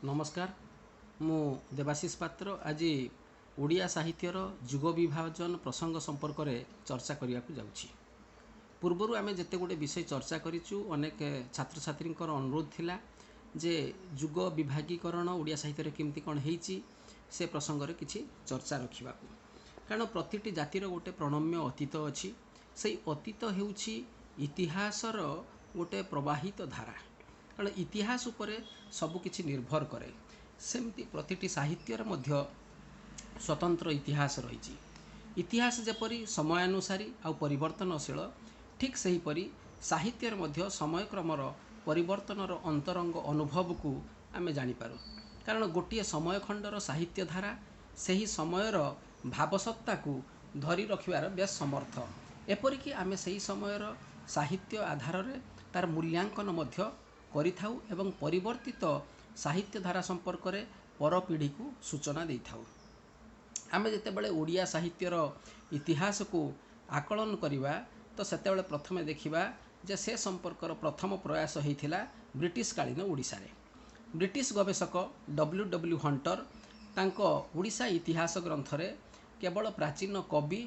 ନମସ୍କାର, ମୁଁ ଦେବାଶିଷ ପାତ୍ର। ଆଜି ଓଡ଼ିଆ ସାହିତ୍ୟର ଯୁଗ ବିଭାଜନ ପ୍ରସଙ୍ଗ ସମ୍ପର୍କରେ ଚର୍ଚ୍ଚା କରିବାକୁ ଯାଉଛି। ପୂର୍ବରୁ ଆମେ ଯେତେ ଗୁଡ଼ିଏ ବିଷୟ ଚର୍ଚ୍ଚା କରିଛୁ, ଅନେକ ଛାତ୍ରଛାତ୍ରୀଙ୍କର ଅନୁରୋଧ ଥିଲା ଯେ ଯୁଗ ବିଭାଗୀକରଣ ଓଡ଼ିଆ ସାହିତ୍ୟରେ କେମିତି କ'ଣ ହେଇଛି ସେ ପ୍ରସଙ୍ଗରେ କିଛି ଚର୍ଚ୍ଚା ରଖିବାକୁ। କାରଣ ପ୍ରତିଟି ଜାତିର ଗୋଟେ ପ୍ରଣମ୍ୟ ଅତୀତ ଅଛି। ସେଇ ଅତୀତ ହେଉଛି ଇତିହାସର ଗୋଟେ ପ୍ରବାହିତ ଧାରା, କାରଣ ଇତିହାସ ଉପରେ ସବୁକିଛି ନିର୍ଭର କରେ। ସେମିତି ପ୍ରତିଟି ସାହିତ୍ୟର ମଧ୍ୟ ସ୍ୱତନ୍ତ୍ର ଇତିହାସ ରହିଛି। ଇତିହାସ ଯେପରି ସମୟାନୁସାରୀ ଆଉ ପରିବର୍ତ୍ତନଶୀଳ, ଠିକ୍ ସେହିପରି ସାହିତ୍ୟରେ ମଧ୍ୟ ସମୟକ୍ରମର ପରିବର୍ତ୍ତନର ଅନ୍ତରଙ୍ଗ ଅନୁଭବକୁ ଆମେ ଜାଣିପାରୁ। କାରଣ ଗୋଟିଏ ସମୟଖଣ୍ଡର ସାହିତ୍ୟ ଧାରା ସେହି ସମୟର ଭାବସତ୍ତାକୁ ଧରି ରଖିବାର ବେଶ ସମର୍ଥ। ଏପରିକି ଆମେ ସେହି ସମୟର ସାହିତ୍ୟ ଆଧାରରେ ତାର ମୂଲ୍ୟାଙ୍କନ ମଧ୍ୟ କରିଥାଉ ଏବଂ ପରିବର୍ତ୍ତିତ ସାହିତ୍ୟ ଧାରା ସମ୍ପର୍କରେ ପରପିଢ଼ିକୁ ସୂଚନା ଦେଇଥାଉ। ଆମେ ଯେତେବେଳେ ଓଡ଼ିଆ ସାହିତ୍ୟର ଇତିହାସକୁ ଆକଳନ କରିବା, ତ ସେତେବେଳେ ପ୍ରଥମେ ଦେଖିବା ଯେ ସେ ସମ୍ପର୍କର ପ୍ରଥମ ପ୍ରୟାସ ହେଇଥିଲା ବ୍ରିଟିଶ କାଳୀନ ଓଡ଼ିଶାରେ। ବ୍ରିଟିଶ ଗବେଷକ ଡବ୍ଲ୍ୟୁ ଡବ୍ଲ୍ୟୁ ହଣ୍ଟର ତାଙ୍କ ଓଡ଼ିଶା ଇତିହାସ ଗ୍ରନ୍ଥରେ କେବଳ ପ୍ରାଚୀନ କବି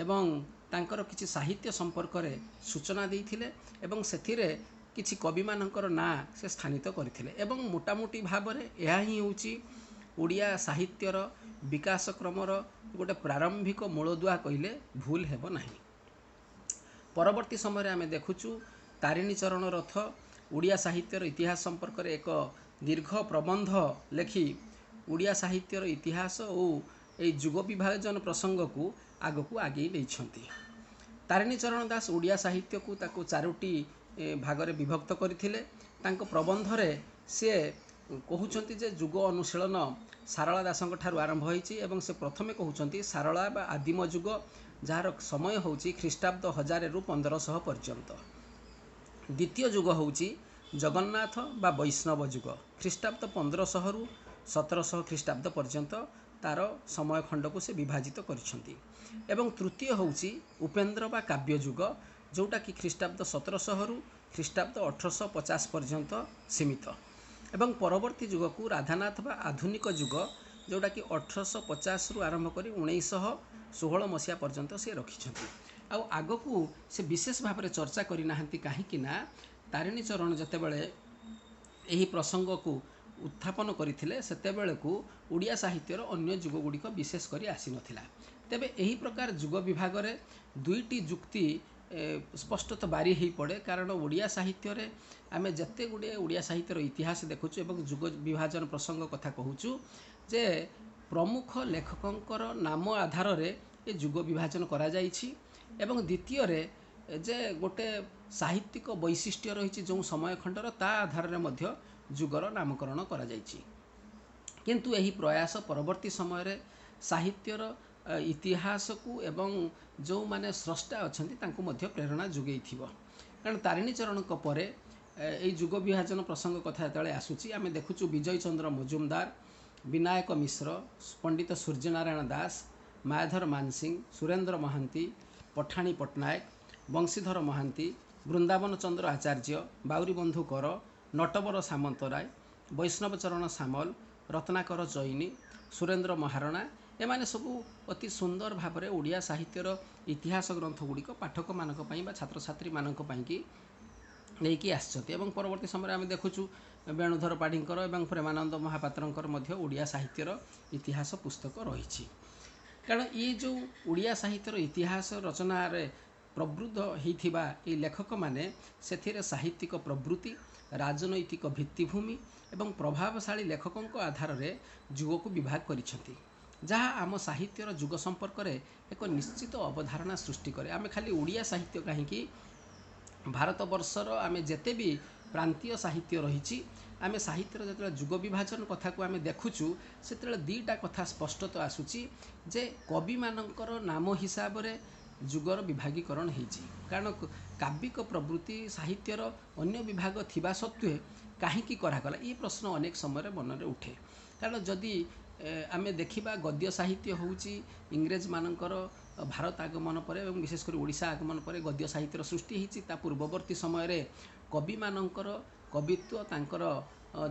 ଏବଂ ତାଙ୍କର କିଛି ସାହିତ୍ୟ ସମ୍ପର୍କରେ ସୂଚନା ଦେଇଥିଲେ ଏବଂ ସେଥିରେ କିଛି କବିମାନଙ୍କର ନାଁ ସେ ସ୍ଥାନିତ କରିଥିଲେ, ଏବଂ ମୋଟାମୋଟି ଭାବରେ ଏହା ହିଁ ହେଉଛି ଓଡ଼ିଆ ସାହିତ୍ୟର ବିକାଶ କ୍ରମର ଗୋଟେ ପ୍ରାରମ୍ଭିକ ମୂଳଦୁଆ କହିଲେ ଭୁଲ ହେବ ନାହିଁ। ପରବର୍ତ୍ତୀ ସମୟରେ ଆମେ ଦେଖୁଛୁ ତାରିଣୀ ଚରଣ ରଥ ଓଡ଼ିଆ ସାହିତ୍ୟର ଇତିହାସ ସମ୍ପର୍କରେ ଏକ ଦୀର୍ଘ ପ୍ରବନ୍ଧ ଲେଖି ଓଡ଼ିଆ ସାହିତ୍ୟର ଇତିହାସ ଓ ଏଇ ଯୁଗ ବିଭାଜନ ପ୍ରସଙ୍ଗକୁ ଆଗକୁ ଆଗେଇ ନେଇଛନ୍ତି। ତାରିଣୀ ଚରଣ ଦାସ ଓଡ଼ିଆ ସାହିତ୍ୟକୁ ତାକୁ ଚାରୋଟି ଭାଗରେ ବିଭକ୍ତ କରିଥିଲେ। ତାଙ୍କ ପ୍ରବନ୍ଧରେ ସିଏ କହୁଛନ୍ତି ଯେ ଯୁଗ ଅନୁଶୀଳନ ସାରଳା ଦାସଙ୍କ ଠାରୁ ଆରମ୍ଭ ହୋଇଛି, ଏବଂ ସେ ପ୍ରଥମେ କହୁଛନ୍ତି ସାରଳା ବା ଆଦିମ ଯୁଗ, ଯାହାର ସମୟ ହେଉଛି ଖ୍ରୀଷ୍ଟାବ୍ଦ 1000ରୁ 1500 ପର୍ଯ୍ୟନ୍ତ। ଦ୍ୱିତୀୟ ଯୁଗ ହେଉଛି ଜଗନ୍ନାଥ ବା ବୈଷ୍ଣବ ଯୁଗ, ଖ୍ରୀଷ୍ଟାବ୍ଦ 1500ରୁ 1700 ଖ୍ରୀଷ୍ଟାବ୍ଦ ପର୍ଯ୍ୟନ୍ତ ତାର ସମୟ ଖଣ୍ଡକୁ ସେ ବିଭାଜିତ କରିଛନ୍ତି। ଏବଂ ତୃତୀୟ ହେଉଛି ଉପେନ୍ଦ୍ର ବା କାବ୍ୟ ଯୁଗ, ଯେଉଁଟାକି ଖ୍ରୀଷ୍ଟାବ୍ଦ 1700ରୁ ଖ୍ରୀଷ୍ଟାବ୍ଦ 1850 ପର୍ଯ୍ୟନ୍ତ ସୀମିତ। ଏବଂ ପରବର୍ତ୍ତୀ ଯୁଗକୁ ରାଧାନାଥ ବା ଆଧୁନିକ ଯୁଗ, ଯେଉଁଟାକି 1850ରୁ ଆରମ୍ଭ କରି 1916 ମସିହା ପର୍ଯ୍ୟନ୍ତ ସେ ରଖିଛନ୍ତି। ଆଉ ଆଗକୁ ସେ ବିଶେଷ ଭାବରେ ଚର୍ଚ୍ଚା କରିନାହାନ୍ତି, କାହିଁକି ନା ତାରିଣୀ ଚରଣ ଯେତେବେଳେ ଏହି ପ୍ରସଙ୍ଗକୁ ଉତ୍ଥାପନ କରିଥିଲେ ସେତେବେଳକୁ ଓଡ଼ିଆ ସାହିତ୍ୟର ଅନ୍ୟ ଯୁଗ ଗୁଡ଼ିକ ବିଶେଷ କରି ଆସିନଥିଲା। ତେବେ ଏହି ପ୍ରକାର ଯୁଗ ବିଭାଗରେ ଦୁଇଟି ଯୁକ୍ତି ସ୍ପଷ୍ଟତଃ ବାରି ହୋଇପଡ଼େ, କାରଣ ଓଡ଼ିଆ ସାହିତ୍ୟରେ ଆମେ ଯେତେ ଗୁଡ଼ିଏ ଓଡ଼ିଆ ସାହିତ୍ୟର ଇତିହାସ ଦେଖୁଛୁ ଏବଂ ଯୁଗ ବିଭାଜନ ପ୍ରସଙ୍ଗ କଥା କହୁଛୁ ଯେ ପ୍ରମୁଖ ଲେଖକଙ୍କର ନାମ ଆଧାରରେ ଏ ଯୁଗ ବିଭାଜନ କରାଯାଇଛି, ଏବଂ ଦ୍ୱିତୀୟରେ ଯେ ଗୋଟେ ସାହିତ୍ୟିକ ବୈଶିଷ୍ଟ୍ୟ ରହିଛି ଯେଉଁ ସମୟ ଖଣ୍ଡର, ତା ଆଧାରରେ ମଧ୍ୟ ଯୁଗର ନାମକରଣ କରାଯାଇଛି। କିନ୍ତୁ ଏହି ପ୍ରୟାସ ପରବର୍ତ୍ତୀ ସମୟରେ ସାହିତ୍ୟର ଇତିହାସକୁ ଏବଂ ଯେଉଁମାନେ ସ୍ରଷ୍ଟା ଅଛନ୍ତି ତାଙ୍କୁ ମଧ୍ୟ ପ୍ରେରଣା ଯୋଗାଇଥିବ। କାରଣ ତାରିଣୀ ଚରଣଙ୍କ ପରେ ଏଇ ଯୁଗ ବିଭାଜନ ପ୍ରସଙ୍ଗ କଥା ଯେତେବେଳେ ଆସୁଛି, ଆମେ ଦେଖୁଛୁ ବିଜୟ ଚନ୍ଦ୍ର ମଜୁମଦାର, ବିନାୟକ ମିଶ୍ର, ପଣ୍ଡିତ ସୂର୍ଯ୍ୟନାରାୟଣ ଦାସ, ମାୟାଧର ମାନସିଂହ, ସୁରେନ୍ଦ୍ର ମହାନ୍ତି, ପଠାଣି ପଟ୍ଟନାୟକ, ବଂଶୀଧର ମହାନ୍ତି, ବୃନ୍ଦାବନ ଚନ୍ଦ୍ର ଆଚାର୍ଯ୍ୟ, ବାଉରୀବନ୍ଧୁ କର, ନଟବର ସାମନ୍ତରାୟ, ବୈଷ୍ଣବ ଚରଣ ସାମଲ, ରତ୍ନାକର ଚଇନି, ସୁରେନ୍ଦ୍ର ମହାରଣା, ଏମାନେ ସବୁ ଅତି ସୁନ୍ଦର ଭାବରେ ଓଡ଼ିଆ ସାହିତ୍ୟର ଇତିହାସ ଗ୍ରନ୍ଥ ଗୁଡ଼ିକ ପାଠକମାନଙ୍କ ପାଇଁ ବା ଛାତ୍ରଛାତ୍ରୀମାନଙ୍କ ପାଇଁକି ନେଇକି ଆସିଛନ୍ତି। ଏବଂ ପରବର୍ତ୍ତୀ ସମୟରେ ଆମେ ଦେଖୁଛୁ ବେଣୁଧର ପାଢ଼ୀଙ୍କର ଏବଂ ପ୍ରେମାନନ୍ଦ ମହାପାତ୍ରଙ୍କର ମଧ୍ୟ ଓଡ଼ିଆ ସାହିତ୍ୟର ଇତିହାସ ପୁସ୍ତକ ରହିଛି। କାରଣ ଇଏ ଯେଉଁ ଓଡ଼ିଆ ସାହିତ୍ୟର ଇତିହାସ ରଚନାରେ ପ୍ରବୃଦ୍ଧ ହେଇଥିବା ଏଇ ଲେଖକମାନେ ସେଥିରେ ସାହିତ୍ୟିକ ପ୍ରବୃତ୍ତି, ରାଜନୈତିକ ଭିତ୍ତିଭୂମି ଏବଂ ପ୍ରଭାବଶାଳୀ ଲେଖକଙ୍କ ଆଧାରରେ ଯୁଗକୁ ବିଭାଗ କରିଛନ୍ତି, ଯାହା ଆମ ସାହିତ୍ୟର ଯୁଗ ସମ୍ପର୍କରେ ଏକ ନିଶ୍ଚିତ ଅବଧାରଣା ସୃଷ୍ଟି କରେ। ଆମେ ଖାଲି ଓଡ଼ିଆ ସାହିତ୍ୟ କାହିଁକି, ଭାରତବର୍ଷର ଆମେ ଯେତେ ବି ପ୍ରାନ୍ତୀୟ ସାହିତ୍ୟ ରହିଛି, ଆମେ ସାହିତ୍ୟର ଯେତେବେଳେ ଯୁଗ ବିଭାଜନ କଥାକୁ ଆମେ ଦେଖୁଛୁ, ସେତେବେଳେ ଦୁଇଟା କଥା ସ୍ପଷ୍ଟତଃ ଆସୁଛି ଯେ କବିମାନଙ୍କର ନାମ ହିସାବରେ ଯୁଗର ବିଭାଗୀକରଣ ହେଇଛି। କାରଣ କାବ୍ୟିକ ପ୍ରବୃତ୍ତି ସାହିତ୍ୟର ଅନ୍ୟ ବିଭାଗ ଥିବା ସତ୍ତ୍ୱେ କାହିଁକି କରାଗଲା, ଏ ପ୍ରଶ୍ନ ଅନେକ ସମୟରେ ମନରେ ଉଠେ। କାରଣ ଯଦି ଆମେ ଦେଖିବା, ଗଦ୍ୟ ସାହିତ୍ୟ ହେଉଛି ଇଂରେଜମାନଙ୍କର ଭାରତ ଆଗମନ ପରେ ଏବଂ ବିଶେଷ କରି ଓଡ଼ିଶା ଆଗମନ ପରେ ଗଦ୍ୟ ସାହିତ୍ୟର ସୃଷ୍ଟି ହେଇଛି। ତା ପୂର୍ବବର୍ତ୍ତୀ ସମୟରେ କବିମାନଙ୍କର କବିତ୍ୱ ତାଙ୍କର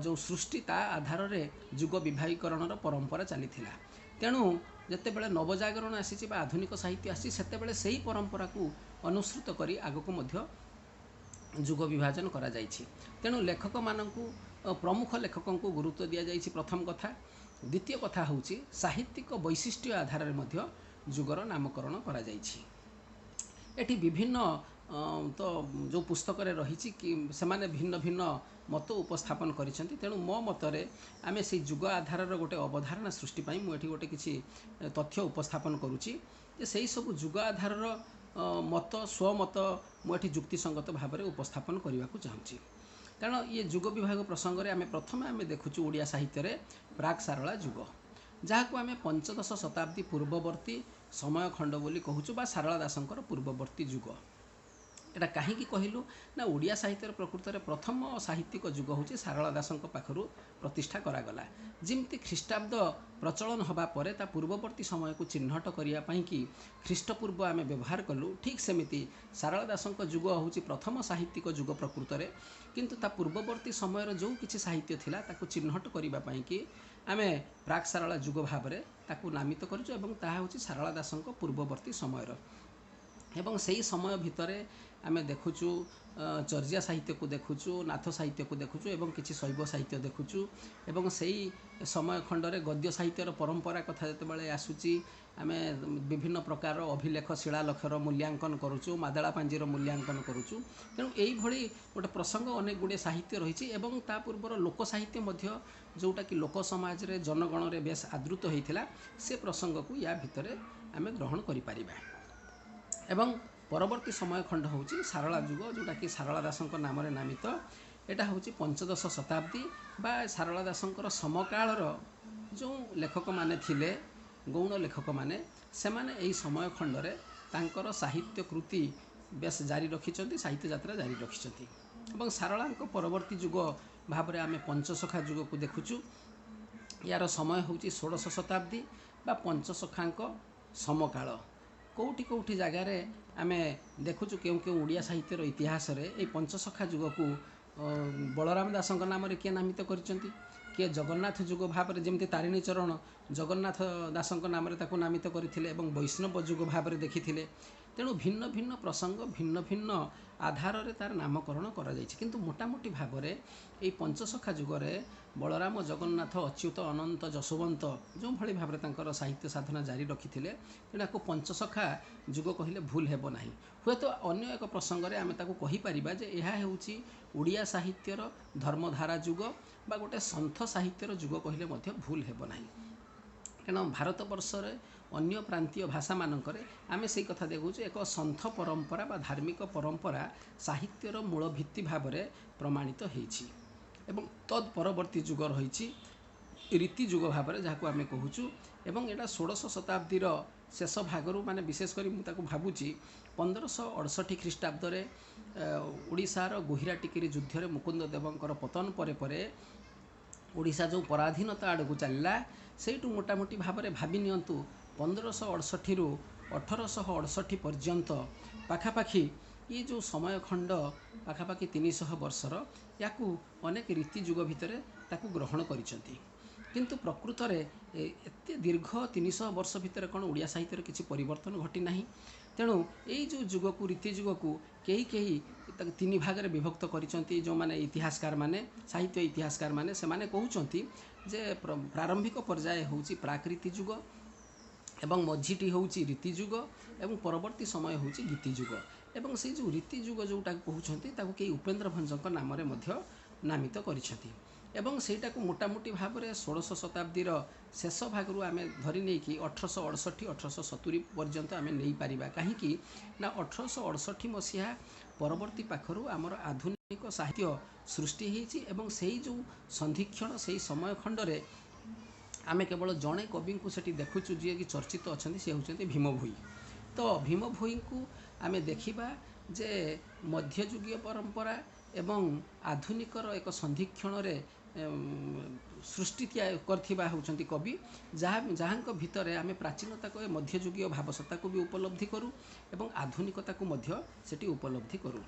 ଯେଉଁ ସୃଷ୍ଟି ତା ଆଧାରରେ ଯୁଗ ବିଭାଗୀକରଣର ପରମ୍ପରା ଚାଲିଥିଲା। ତେଣୁ ଯେତେବେଳେ ନବଜାଗରଣ ଆସିଛି ବା ଆଧୁନିକ ସାହିତ୍ୟ ଆସିଛି, ସେତେବେଳେ ସେଇ ପରମ୍ପରାକୁ ଅନୁସୃତ କରି ଆଗକୁ ମଧ୍ୟ ଯୁଗ ବିଭାଜନ କରାଯାଇଛି। ତେଣୁ ଲେଖକମାନଙ୍କୁ, ପ୍ରମୁଖ ଲେଖକଙ୍କୁ ଗୁରୁତ୍ୱ ଦିଆଯାଇଛି ପ୍ରଥମ କଥା। ଦ୍ୱିତୀୟ କଥା ହେଉଛି ସାହିତ୍ୟିକ ବୈଶିଷ୍ଟ୍ୟ ଆଧାରରେ ମଧ୍ୟ ଯୁଗର ନାମକରଣ କରାଯାଇଛି। ଏଠି ବିଭିନ୍ନ ତ ଯେଉଁ ପୁସ୍ତକରେ ରହିଛି କି ସେମାନେ ଭିନ୍ନ ଭିନ୍ନ ମତ ଉପସ୍ଥାପନ କରିଛନ୍ତି। ତେଣୁ ମୋ ମତରେ ଆମେ ସେଇ ଯୁଗ ଆଧାରର ଗୋଟେ ଅବଧାରଣା ସୃଷ୍ଟି ପାଇଁ ମୁଁ ଏଠି ଗୋଟେ କିଛି ତଥ୍ୟ ଉପସ୍ଥାପନ କରୁଛି ଯେ ସେଇ ସବୁ ଯୁଗ ଆଧାରର ମତ, ସ୍ୱମତ ମୁଁ ଏଠି ଯୁକ୍ତିସଙ୍ଗତ ଭାବରେ ଉପସ୍ଥାପନ କରିବାକୁ ଚାହୁଁଛି। କାରଣ ଇଏ ଯୁଗ ବିଭାଗ ପ୍ରସଙ୍ଗରେ ଆମେ ପ୍ରଥମେ ଆମେ ଦେଖୁଛୁ ଓଡ଼ିଆ ସାହିତ୍ୟରେ ପ୍ରାକ୍ ସାରଳା ଯୁଗ, ଯାହାକୁ ଆମେ ପଞ୍ଚଦଶ ଶତାବ୍ଦୀ ପୂର୍ବବର୍ତ୍ତୀ ସମୟ ଖଣ୍ଡ ବୋଲି କହୁଛୁ ବା ସାରଳା ଦାସଙ୍କର ପୂର୍ବବର୍ତ୍ତୀ ଯୁଗ। ଏଇଟା କାହିଁକି କହିଲୁ ନା ଓଡ଼ିଆ ସାହିତ୍ୟର ପ୍ରକୃତରେ ପ୍ରଥମ ସାହିତ୍ୟିକ ଯୁଗ ହେଉଛି ସାରଳା ଦାସଙ୍କ ପାଖରୁ ପ୍ରତିଷ୍ଠା କରାଗଲା। ଯେମିତି ଖ୍ରୀଷ୍ଟାବ୍ଦ ପ୍ରଚଳନ ହେବା ପରେ ତା ପୂର୍ବବର୍ତ୍ତୀ ସମୟକୁ ଚିହ୍ନଟ କରିବା ପାଇଁକି ଖ୍ରୀଷ୍ଟପୂର୍ବ ଆମେ ବ୍ୟବହାର କଲୁ, ଠିକ୍ ସେମିତି ସାରଳା ଦାସଙ୍କ ଯୁଗ ହେଉଛି ପ୍ରଥମ ସାହିତ୍ୟିକ ଯୁଗ ପ୍ରକୃତରେ। କିନ୍ତୁ ତା ପୂର୍ବବର୍ତ୍ତୀ ସମୟର ଯେଉଁ କିଛି ସାହିତ୍ୟ ଥିଲା ତାକୁ ଚିହ୍ନଟ କରିବା ପାଇଁକି ଆମେ ପ୍ରାକ୍ ସାରଳା ଯୁଗ ଭାବରେ ତାକୁ ନାମିତ କରିଛୁ ଏବଂ ତାହା ହେଉଛି ସାରଳା ଦାସଙ୍କ ପୂର୍ବବର୍ତ୍ତୀ ସମୟର। ଏବଂ ସେଇ ସମୟ ଭିତରେ ଆମେ ଦେଖୁଛୁ ଚର୍ଯ୍ୟା ସାହିତ୍ୟକୁ ଦେଖୁଛୁ, ନାଥ ସାହିତ୍ୟକୁ ଦେଖୁଛୁ ଏବଂ କିଛି ଶୈବ ସାହିତ୍ୟ ଦେଖୁଛୁ। ଏବଂ ସେଇ ସମୟ ଖଣ୍ଡରେ ଗଦ୍ୟ ସାହିତ୍ୟର ପରମ୍ପରା କଥା ଯେତେବେଳେ ଆସୁଛି, ଆମେ ବିଭିନ୍ନ ପ୍ରକାର ଅଭିଲେଖ ଶିଳାଲେଖର ମୂଲ୍ୟାଙ୍କନ କରୁଛୁ, ମାଦଳା ପାଞ୍ଜିର ମୂଲ୍ୟାଙ୍କନ କରୁଛୁ। ତେଣୁ ଏଇଭଳି ଗୋଟେ ପ୍ରସଙ୍ଗ ଅନେକ ଗୁଡ଼ିଏ ସାହିତ୍ୟ ରହିଛି ଏବଂ ତା ପୂର୍ବର ଲୋକ ସାହିତ୍ୟ ମଧ୍ୟ ଯେଉଁଟାକି ଲୋକ ସମାଜରେ ଜନଗଣରେ ବେଶ ଆଦୃତ ହୋଇଥିଲା, ସେ ପ୍ରସଙ୍ଗକୁ ୟା ଭିତରେ ଆମେ ଗ୍ରହଣ କରିପାରିବା। ଏବଂ ପରବର୍ତ୍ତୀ ସମୟ ଖଣ୍ଡ ହେଉଛି ସାରଳା ଯୁଗ, ଯେଉଁଟାକି ସାରଳା ଦାସଙ୍କ ନାମରେ ନାମିତ। ଏଇଟା ହେଉଛି ପଞ୍ଚଦଶ ଶତାବ୍ଦୀ ବା ସାରଳା ଦାସଙ୍କର ସମକାଳର ଯେଉଁ ଲେଖକମାନେ ଥିଲେ, ଗୌଣ ଲେଖକମାନେ, ସେମାନେ ଏହି ସମୟ ଖଣ୍ଡରେ ତାଙ୍କର ସାହିତ୍ୟ କୃତି ବେଶ ଜାରି ରଖିଛନ୍ତି, ସାହିତ୍ୟ ଯାତ୍ରା ଜାରି ରଖିଛନ୍ତି। ଏବଂ ସାରଳାଙ୍କ ପରବର୍ତ୍ତୀ ଯୁଗ ଭାବରେ ଆମେ ପଞ୍ଚସଖା ଯୁଗକୁ ଦେଖୁଛୁ। ୟାର ସମୟ ହେଉଛି ଷୋଡ଼ଶ ଶତାବ୍ଦୀ ବା ପଞ୍ଚସଖାଙ୍କ ସମକାଳ। କେଉଁଠି କେଉଁଠି ଜାଗାରେ ଆମେ ଦେଖୁଛୁ କେଉଁ କେଉଁ ଓଡ଼ିଆ ସାହିତ୍ୟର ଇତିହାସରେ ଏଇ ପଞ୍ଚସଖା ଯୁଗକୁ ବଳରାମ ଦାସଙ୍କ ନାମରେ କିଏ ନାମିତ କରିଛନ୍ତି, କିଏ ଜଗନ୍ନାଥ ଯୁଗ ଭାବରେ, ଯେମିତି ତାରିଣୀ ଚରଣ ଜଗନ୍ନାଥ ଦାସଙ୍କ ନାମରେ ତାକୁ ନାମିତ କରିଥିଲେ ଏବଂ ବୈଷ୍ଣବ ଯୁଗ ଭାବରେ ଦେଖିଥିଲେ। ତେଣୁ ଭିନ୍ନ ଭିନ୍ନ ପ୍ରସଙ୍ଗ ଭିନ୍ନ ଭିନ୍ନ ଆଧାରରେ ତାର ନାମକରଣ କରାଯାଇଛି। କିନ୍ତୁ ମୋଟାମୋଟି ଭାବରେ ଏଇ ପଞ୍ଚସଖା ଯୁଗରେ ବଳରାମ, ଜଗନ୍ନାଥ, ଅଚ୍ୟୁତ, ଅନନ୍ତ, ଯଶୋବନ୍ତ ଯେଉଁଭଳି ଭାବରେ ତାଙ୍କର ସାହିତ୍ୟ ସାଧନା ଜାରି ରଖିଥିଲେ, ତେଣୁ ଏହାକୁ ପଞ୍ଚସଖା ଯୁଗ କହିଲେ ଭୁଲ ହେବ ନାହିଁ। ହୁଏତ ଅନ୍ୟ ଏକ ପ୍ରସଙ୍ଗରେ ଆମେ ତାକୁ କହିପାରିବା ଯେ ଏହା ହେଉଛି ଓଡ଼ିଆ ସାହିତ୍ୟର ଧର୍ମଧାରା ଯୁଗ ବା ଗୋଟେ ସନ୍ଥ ସାହିତ୍ୟର ଯୁଗ କହିଲେ ମଧ୍ୟ ଭୁଲ ହେବ ନାହିଁ। କାରଣ ଭାରତବର୍ଷରେ ଅନ୍ୟ ପ୍ରାନ୍ତୀୟ ଭାଷାମାନଙ୍କରେ ଆମେ ସେଇ କଥା ଦେଖୁଛୁ, ଏକ ସନ୍ଥ ପରମ୍ପରା ବା ଧାର୍ମିକ ପରମ୍ପରା ସାହିତ୍ୟର ମୂଳ ଭିତ୍ତି ଭାବରେ ପ୍ରମାଣିତ ହେଇଛି। ଏବଂ ତଦ୍ ପରବର୍ତ୍ତୀ ଯୁଗ ରହିଛି ରୀତି ଯୁଗ ଭାବରେ, ଯାହାକୁ ଆମେ କହୁଛୁ। ଏବଂ ଏଇଟା ଷୋଡ଼ଶ ଶତାବ୍ଦୀର ଶେଷ ଭାଗରୁ, ମାନେ ବିଶେଷ କରି ମୁଁ ତାକୁ ଭାବୁଛି 1568 ଖ୍ରୀଷ୍ଟାବ୍ଦରେ ଓଡ଼ିଶାର ଗୋହିରା ଟିକିରି ଯୁଦ୍ଧରେ ମୁକୁନ୍ଦ ଦେବଙ୍କର ପତନ ପରେ ପରେ ଓଡ଼ିଶା ଯେଉଁ ପରାଧୀନତା ଆଡ଼କୁ ଚାଲିଲା, ସେଇଠୁ ମୋଟାମୋଟି ଭାବରେ ଭାବି ନିଅନ୍ତୁ 1568ରୁ 1868 ପର୍ଯ୍ୟନ୍ତ ପାଖାପାଖି ଇଏ ଯେଉଁ ସମୟ ଖଣ୍ଡ ପାଖାପାଖି 300 ବର୍ଷର, ୟାକୁ ଅନେକ ରୀତି ଯୁଗ ଭିତରେ ତାକୁ ଗ୍ରହଣ କରିଛନ୍ତି। କିନ୍ତୁ ପ୍ରକୃତରେ ଏତେ ଦୀର୍ଘ 300 ବର୍ଷ ଭିତରେ କ'ଣ ଓଡ଼ିଆ ସାହିତ୍ୟରେ କିଛି ପରିବର୍ତ୍ତନ ଘଟିନାହିଁ? ତେଣୁ ଏଇ ଯେଉଁ ଯୁଗକୁ, ରୀତି ଯୁଗକୁ କେହି କେହି ତାକୁ ତିନି ଭାଗରେ ବିଭକ୍ତ କରିଛନ୍ତି। ଯେଉଁମାନେ ଇତିହାସକାର ମାନେ, ସାହିତ୍ୟ ଇତିହାସକାର ମାନେ, ସେମାନେ କହୁଛନ୍ତି ଯେ ପ୍ରାରମ୍ଭିକ ପର୍ଯ୍ୟାୟ ହେଉଛି ପ୍ରାକୃତି ଯୁଗ ଏବଂ ମଝିଟି ହେଉଛି ରୀତି ଯୁଗ ଏବଂ ପରବର୍ତ୍ତୀ ସମୟ ହେଉଛି ଗୀତି ଯୁଗ। ଏବଂ ସେଇ ଯେଉଁ ରୀତି ଯୁଗ ଯେଉଁଟାକୁ କହୁଛନ୍ତି ତାକୁ କେହି ଉପେନ୍ଦ୍ର ଭଞ୍ଜଙ୍କ ନାମରେ ମଧ୍ୟ ନାମିତ କରିଛନ୍ତି। ଏବଂ ସେଇଟାକୁ ମୋଟାମୋଟି ଭାବରେ ଷୋଡ଼ଶ ଶତାବ୍ଦୀର ଶେଷ ଭାଗରୁ ଆମେ ଧରି ନେଇକି 1868 1870 ପର୍ଯ୍ୟନ୍ତ ଆମେ ନେଇପାରିବା। କାହିଁକି ନା 1868 ମସିହା ପରବର୍ତ୍ତୀ ପାଖରୁ ଆମର ଆଧୁନିକ ସାହିତ୍ୟ ସୃଷ୍ଟି ହେଇଛି ଏବଂ ସେଇ ଯେଉଁ ସନ୍ଧିକ୍ଷଣ, ସେଇ ସମୟ ଖଣ୍ଡରେ ଆମେ କେବଳ ଜଣେ କବିଙ୍କୁ ସେଠି ଦେଖୁଛୁ ଯିଏକି ଚର୍ଚ୍ଚିତ ଅଛନ୍ତି, ସେ ହେଉଛନ୍ତି ଭୀମ ଭୋଇ। ତ ଭୀମ ଭୋଇଙ୍କୁ ଆମେ ଦେଖିବା ଯେ ମଧ୍ୟଯୁଗୀୟ ପରମ୍ପରା ଏବଂ ଆଧୁନିକର ଏକ ସନ୍ଧିକ୍ଷଣରେ ସୃଷ୍ଟି କରିଥିବା ହେଉଛନ୍ତି କବି, ଯାହାଙ୍କ ଭିତରେ ଆମେ ପ୍ରାଚୀନତାକୁ, ମଧ୍ୟଯୁଗୀୟ ଭାବସତ୍ତାକୁ ବି ଉପଲବ୍ଧି କରୁ ଏବଂ ଆଧୁନିକତାକୁ ମଧ୍ୟ ସେଠି ଉପଲବ୍ଧି କରୁ।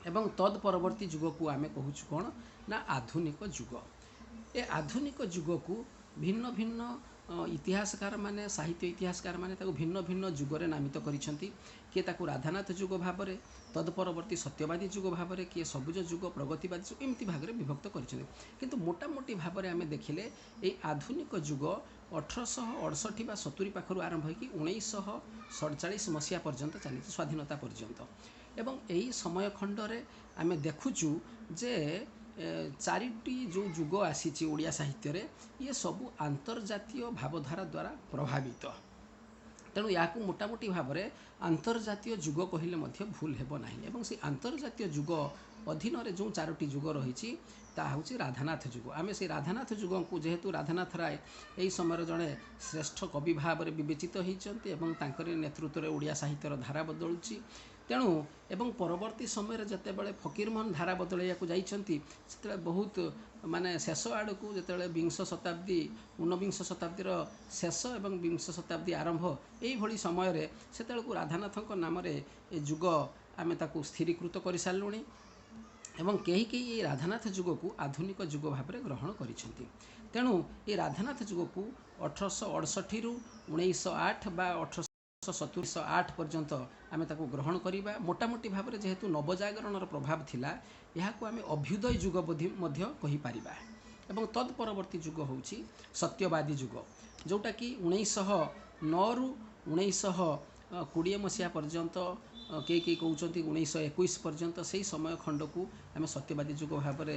ଏବଂ ତଦ୍ ପରବର୍ତ୍ତୀ ଯୁଗକୁ ଆମେ କହୁଛୁ କ'ଣ ନା ଆଧୁନିକ ଯୁଗ। ଏ ଆଧୁନିକ ଯୁଗକୁ ଭିନ୍ନ ଭିନ୍ନ ଇତିହାସକାରମାନେ, ସାହିତ୍ୟ ଇତିହାସକାରମାନେ ତାକୁ ଭିନ୍ନ ଭିନ୍ନ ଯୁଗରେ ନାମିତ କରିଛନ୍ତି। କିଏ ତାକୁ ରାଧାନାଥ ଯୁଗ ଭାବରେ, ତଦ୍ ପରବର୍ତ୍ତୀ ସତ୍ୟବାଦୀ ଯୁଗ ଭାବରେ, କିଏ ସବୁଜ ଯୁଗ, ପ୍ରଗତିବାଦୀ ଯୁଗ, ଏମିତି ଭାଗରେ ବିଭକ୍ତ କରିଛନ୍ତି। କିନ୍ତୁ ମୋଟାମୋଟି ଭାବରେ ଆମେ ଦେଖିଲେ ଏଇ ଆଧୁନିକ ଯୁଗ 1868 ବା 70 ପାଖରୁ ଆରମ୍ଭ ହୋଇକି 1947 ମସିହା ପର୍ଯ୍ୟନ୍ତ ଚାଲିଛି, ସ୍ୱାଧୀନତା ପର୍ଯ୍ୟନ୍ତ। ଏବଂ ଏହି ସମୟ ଖଣ୍ଡରେ ଆମେ ଦେଖୁଛୁ ଯେ ଚାରିଟି ଯେଉଁ ଯୁଗ ଆସିଛି ଓଡ଼ିଆ ସାହିତ୍ୟରେ, ଇଏ ସବୁ ଆନ୍ତର୍ଜାତୀୟ ଭାବଧାରା ଦ୍ୱାରା ପ୍ରଭାବିତ। ତେଣୁ ଏହାକୁ ମୋଟାମୋଟି ଭାବରେ ଆନ୍ତର୍ଜାତୀୟ ଯୁଗ କହିଲେ ମଧ୍ୟ ଭୁଲ ହେବ ନାହିଁ। ଏବଂ ସେଇ ଆନ୍ତର୍ଜାତୀୟ ଯୁଗ ଅଧୀନରେ ଯେଉଁ ଚାରୋଟି ଯୁଗ ରହିଛି ତାହା ହେଉଛି ରାଧାନାଥ ଯୁଗ। ଆମେ ସେଇ ରାଧାନାଥ ଯୁଗଙ୍କୁ, ଯେହେତୁ ରାଧାନାଥ ରାୟ ଏହି ସମୟରେ ଜଣେ ଶ୍ରେଷ୍ଠ କବି ଭାବରେ ବିବେଚିତ ହୋଇଛନ୍ତି ଏବଂ ତାଙ୍କରି ନେତୃତ୍ୱରେ ଓଡ଼ିଆ ସାହିତ୍ୟର ଧାରା ବଦଳୁଛି, ତେଣୁ ଏବଂ ପରବର୍ତ୍ତୀ ସମୟରେ ଯେତେବେଳେ ଫକୀରମୋହନ ଧାରା ବଦଳାଇବାକୁ ଯାଇଛନ୍ତି, ସେତେବେଳେ ବହୁତ ମାନେ ଶେଷ ଆଡ଼କୁ, ଯେତେବେଳେ ବିଂଶ ଶତାବ୍ଦୀ, ଊନବିଂଶ ଶତାବ୍ଦୀର ଶେଷ ଏବଂ ବିଂଶ ଶତାବ୍ଦୀ ଆରମ୍ଭ, ଏଇଭଳି ସମୟରେ ସେତେବେଳକୁ ରାଧାନାଥଙ୍କ ନାମରେ ଏ ଯୁଗ ଆମେ ତାକୁ ସ୍ଥିରୀକୃତ କରିସାରିଲୁଣି ଏବଂ କେହି କେହି ଏଇ ରାଧାନାଥ ଯୁଗକୁ ଆଧୁନିକ ଯୁଗ ଭାବରେ ଗ୍ରହଣ କରିଛନ୍ତି। ତେଣୁ ଏ ରାଧାନାଥ ଯୁଗକୁ 1868ରୁ 1908 ବା 1870 ପର୍ଯ୍ୟନ୍ତ ଆମେ ତାକୁ ଗ୍ରହଣ କରିବା। ମୋଟାମୋଟି ଭାବରେ ଯେହେତୁ ନବଜାଗରଣର ପ୍ରଭାବ ଥିଲା, ଏହାକୁ ଆମେ ଅଭ୍ୟୁଦୟ ଯୁଗ ମଧ୍ୟ କହିପାରିବା। ଏବଂ ତଦ୍ ପରବର୍ତ୍ତୀ ଯୁଗ ହେଉଛି ସତ୍ୟବାଦୀ ଯୁଗ, ଯେଉଁଟାକି 1909ରୁ 1920 ମସିହା ପର୍ଯ୍ୟନ୍ତ, କେହି କେହି କହୁଛନ୍ତି 1921 ପର୍ଯ୍ୟନ୍ତ, ସେଇ ସମୟ ଖଣ୍ଡକୁ ଆମେ ସତ୍ୟବାଦୀ ଯୁଗ ଭାବରେ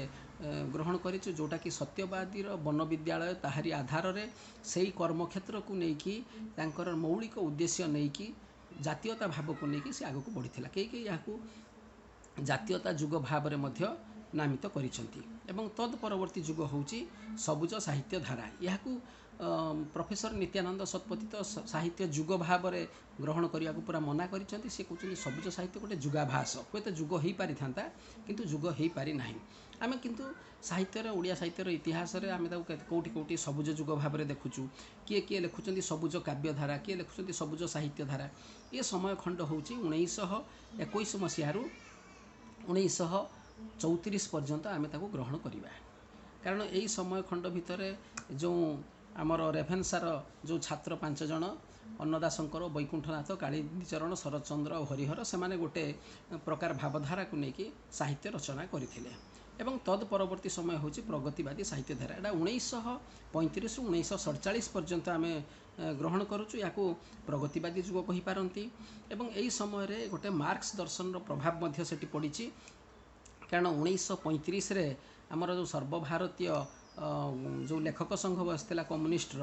ଗ୍ରହଣ କରିଛୁ, ଯେଉଁଟାକି ସତ୍ୟବାଦୀର ବନବିଦ୍ୟାଳୟ ତାହାରି ଆଧାରରେ ସେଇ କର୍ମକ୍ଷେତ୍ରକୁ ନେଇକି, ତାଙ୍କର ମୌଳିକ ଉଦ୍ଦେଶ୍ୟ ନେଇକି, ଜାତୀୟତା ଭାବକୁ ନେଇକି ସେ ଆଗକୁ ବଢ଼ିଥିଲା। କେହି କେହି ଏହାକୁ ଜାତୀୟତା ଯୁଗ ଭାବରେ ମଧ୍ୟ ନାମିତ କରିଛନ୍ତି। ଏବଂ ତଦ୍ ପରବର୍ତ୍ତୀ ଯୁଗ ହେଉଛି ସବୁଜ ସାହିତ୍ୟ ଧାରା। ଏହାକୁ ପ୍ରଫେସର ନିତ୍ୟାନନ୍ଦ ଶତପଥୀ ତ ସାହିତ୍ୟ ଯୁଗ ଭାବରେ ଗ୍ରହଣ କରିବାକୁ ପୁରା ମନା କରିଛନ୍ତି। ସେ କହୁଛନ୍ତି ସବୁଜ ସାହିତ୍ୟ ଗୋଟେ ଯୁଗାଭାସ, ହୁଏତ ଯୁଗ ହେଇପାରିଥାନ୍ତା କିନ୍ତୁ ଯୁଗ ହେଇପାରି ନାହିଁ। ଆମେ କିନ୍ତୁ ସାହିତ୍ୟର, ଓଡ଼ିଆ ସାହିତ୍ୟର ଇତିହାସରେ ଆମେ ତାକୁ କେଉଁଠି କେଉଁଠି ସବୁଜ ଯୁଗ ଭାବରେ ଦେଖୁଛୁ। କିଏ କିଏ ଲେଖୁଛନ୍ତି ସବୁଜ କାବ୍ୟଧାରା, କିଏ ଲେଖୁଛନ୍ତି ସବୁଜ ସାହିତ୍ୟ ଧାରା। ଏ ସମୟ ଖଣ୍ଡ ହେଉଛି 1921 ମସିହାରୁ 1934 ପର୍ଯ୍ୟନ୍ତ ଆମେ ତାକୁ ଗ୍ରହଣ କରିବା, କାରଣ ଏଇ ସମୟ ଖଣ୍ଡ ଭିତରେ ଯେଉଁ ଆମର ରେଭେନ୍ସାର ଯେଉଁ ଛାତ୍ର 5 ଜଣ, ଅନ୍ନଦାଶଙ୍କର, ବୈକୁଣ୍ଠନାଥ, କାଳିନ୍ଦୀଚରଣ, ଶରତଚନ୍ଦ୍ର ଆଉ ହରିହର, ସେମାନେ ଗୋଟେ ପ୍ରକାର ଭାବଧାରାକୁ ନେଇକି ସାହିତ୍ୟ ରଚନା କରିଥିଲେ। ଏବଂ ତଦ୍ ପରବର୍ତ୍ତୀ ସମୟ ହେଉଛି ପ୍ରଗତିବାଦୀ ସାହିତ୍ୟ ଧାରା। ଏଇଟା 1935ରୁ 1947 ପର୍ଯ୍ୟନ୍ତ ଆମେ ଗ୍ରହଣ କରୁଛୁ। ଏହାକୁ ପ୍ରଗତିବାଦୀ ଯୁଗ କହିପାରନ୍ତି। ଏବଂ ଏହି ସମୟରେ ଗୋଟେ ମାର୍କସ ଦର୍ଶନର ପ୍ରଭାବ ମଧ୍ୟ ସେଠି ପଡ଼ିଛି, କାରଣ 1935ରେ ଆମର ଯେଉଁ ସର୍ବଭାରତୀୟ ଯେଉଁ ଲେଖକ ସଂଘ ବସିଥିଲା କମ୍ୟୁନିଷ୍ଟର,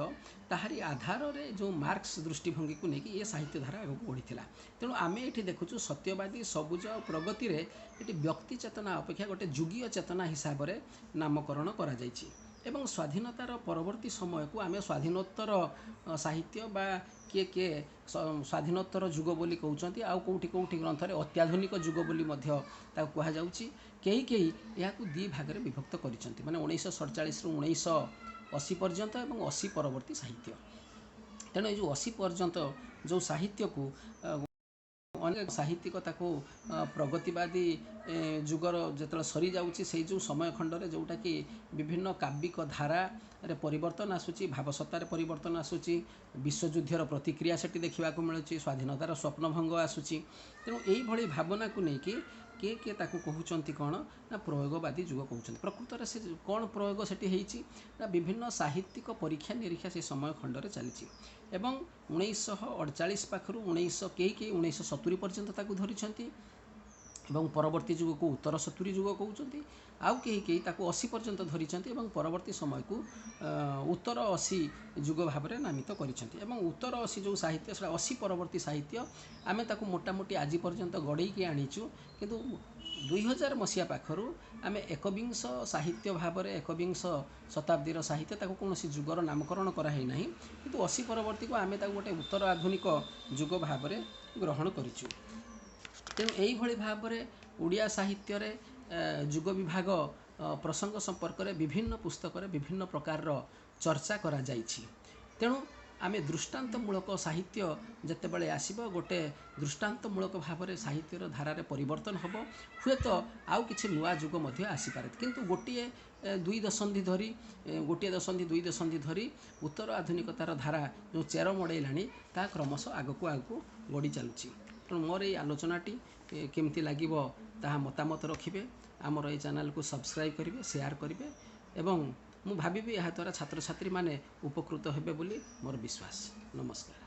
ତାହାରି ଆଧାରରେ ଯେଉଁ ମାର୍କସ ଦୃଷ୍ଟିଭଙ୍ଗୀକୁ ନେଇକି ଏ ସାହିତ୍ୟ ଧାରା ଆଗକୁ ବଢ଼ିଥିଲା। ତେଣୁ ଆମେ ଏଠି ଦେଖୁଛୁ ସତ୍ୟବାଦୀ, ସବୁଜ ଆଉ ପ୍ରଗତିରେ ଏଠି ବ୍ୟକ୍ତି ଚେତନା ଅପେକ୍ଷା ଗୋଟେ ଯୁଗୀୟ ଚେତନା ହିସାବରେ ନାମକରଣ କରାଯାଇଛି। ଏବଂ ସ୍ୱାଧୀନତାର ପରବର୍ତ୍ତୀ ସମୟକୁ ଆମେ ସ୍ୱାଧୀନୋତ୍ତର ସାହିତ୍ୟ ବା କିଏ କିଏ ସ୍ୱାଧୀନୋତ୍ତର ଯୁଗ ବୋଲି କହୁଛନ୍ତି, ଆଉ କେଉଁଠି କେଉଁଠି ଗ୍ରନ୍ଥରେ ଅତ୍ୟାଧୁନିକ ଯୁଗ ବୋଲି ମଧ୍ୟ ତାକୁ କୁହାଯାଉଛି। କେହି କେହି ଏହାକୁ ଦୁଇ ଭାଗରେ ବିଭକ୍ତ କରିଛନ୍ତି, ମାନେ 1947ରୁ 1980 ପର୍ଯ୍ୟନ୍ତ ଏବଂ 80 ପରବର୍ତ୍ତୀ ସାହିତ୍ୟ। ତେଣୁ ଏଇ ଯେଉଁ 80 ପର୍ଯ୍ୟନ୍ତ ଯେଉଁ ସାହିତ୍ୟକୁ ଅନେକ ସାହିତ୍ୟିକ ତାକୁ ପ୍ରଗତିବାଦୀ ଯୁଗର ଯେତେବେଳେ ସରିଯାଉଛି, ସେଇ ଯେଉଁ ସମୟ ଖଣ୍ଡରେ ଯେଉଁଟାକି ବିଭିନ୍ନ କାବ୍ୟିକ ଧାରାରେ ପରିବର୍ତ୍ତନ ଆସୁଛି, ଭାବସତ୍ତାରେ ପରିବର୍ତ୍ତନ ଆସୁଛି, ବିଶ୍ୱଯୁଦ୍ଧର ପ୍ରତିକ୍ରିୟା ସେଠି ଦେଖିବାକୁ ମିଳୁଛି, ସ୍ୱାଧୀନତାର ସ୍ୱପ୍ନଭଙ୍ଗ ଆସୁଛି। ତେଣୁ ଏଇଭଳି ଭାବନାକୁ ନେଇକି କିଏ କିଏ ତାକୁ କହୁଛନ୍ତି କ'ଣ ନା ପ୍ରୟୋଗବାଦୀ ଯୁଗ କହୁଛନ୍ତି। ପ୍ରକୃତରେ ସେ କ'ଣ ପ୍ରୟୋଗ ସେଠି ହେଇଛି ନା ବିଭିନ୍ନ ସାହିତ୍ୟିକ ପରୀକ୍ଷା ନିରୀକ୍ଷା ସେ ସମୟ ଖଣ୍ଡରେ ଚାଲିଛି। ଏବଂ 1948 ପାଖରୁ କେହି କେହି 1970 ପର୍ଯ୍ୟନ୍ତ ତାକୁ ଧରିଛନ୍ତି ଏବଂ ପରବର୍ତ୍ତୀ ଯୁଗକୁ ଉତ୍ତର 70 ଯୁଗ କହୁଛନ୍ତି। ଆଉ କେହି କେହି ତାକୁ 80 ପର୍ଯ୍ୟନ୍ତ ଧରିଛନ୍ତି ଏବଂ ପରବର୍ତ୍ତୀ ସମୟକୁ ଉତ୍ତର 80 ଯୁଗ ଭାବରେ ନାମିତ କରିଛନ୍ତି। ଏବଂ ଉତ୍ତର 80 ଯେଉଁ ସାହିତ୍ୟ, ସେଟା 80 ପରବର୍ତ୍ତୀ ସାହିତ୍ୟ, ଆମେ ତାକୁ ମୋଟାମୋଟି ଆଜି ପର୍ଯ୍ୟନ୍ତ ଗଡ଼େଇକି ଆଣିଛୁ। କିନ୍ତୁ 2000 ମସିହା ପାଖରୁ ଆମେ ଏକବିଂଶ ସାହିତ୍ୟ ଭାବରେ, ଏକବିଂଶ ଶତାବ୍ଦୀର ସାହିତ୍ୟ, ତାକୁ କୌଣସି ଯୁଗର ନାମକରଣ କରାହେଇନାହିଁ, କିନ୍ତୁ 80 ପରବର୍ତ୍ତୀକୁ ଆମେ ତାକୁ ଗୋଟେ ଉତ୍ତର ଆଧୁନିକ ଯୁଗ ଭାବରେ ଗ୍ରହଣ କରିଛୁ। ତେଣୁ ଏଇଭଳି ଭାବରେ ଓଡ଼ିଆ ସାହିତ୍ୟରେ ଯୁଗ ବିଭାଗ ପ୍ରସଙ୍ଗ ସମ୍ପର୍କରେ ବିଭିନ୍ନ ପୁସ୍ତକରେ ବିଭିନ୍ନ ପ୍ରକାରର ଚର୍ଚ୍ଚା କରାଯାଇଛି। ତେଣୁ ଆମେ ଦୃଷ୍ଟାନ୍ତମୂଳକ ସାହିତ୍ୟ ଯେତେବେଳେ ଆସିବ, ଗୋଟେ ଦୃଷ୍ଟାନ୍ତମୂଳକ ଭାବରେ ସାହିତ୍ୟର ଧାରାରେ ପରିବର୍ତ୍ତନ ହେବ, ହୁଏତ ଆଉ କିଛି ନୂଆ ଯୁଗ ମଧ୍ୟ ଆସିପାରେ। କିନ୍ତୁ ଗୋଟିଏ ଦୁଇ ଦଶନ୍ଧି ଧରି, ଗୋଟିଏ ଦଶନ୍ଧି ଦୁଇ ଦଶନ୍ଧି ଧରି ଉତ୍ତର ଆଧୁନିକତାର ଧାରା ଯେଉଁ ଚେର ମଡ଼େଇଲାଣି, ତାହା କ୍ରମଶଃ ଆଗକୁ ଆଗକୁ ଗଡ଼ି ଚାଲୁଛି। ତେଣୁ ମୋର ଏଇ ଆଲୋଚନାଟି କେମିତି ଲାଗିବ, ତାହା ମତାମତ ରଖିବେ। ଆମର ଏଇ ଚ୍ୟାନେଲକୁ ସବସ୍କ୍ରାଇବ୍ କରିବେ, ସେୟାର କରିବେ ଏବଂ ମୁଁ ଭାବିବି ଏହାଦ୍ୱାରା ଛାତ୍ରଛାତ୍ରୀମାନେ ଉପକୃତ ହେବେ ବୋଲି ମୋର ବିଶ୍ୱାସ। ନମସ୍କାର।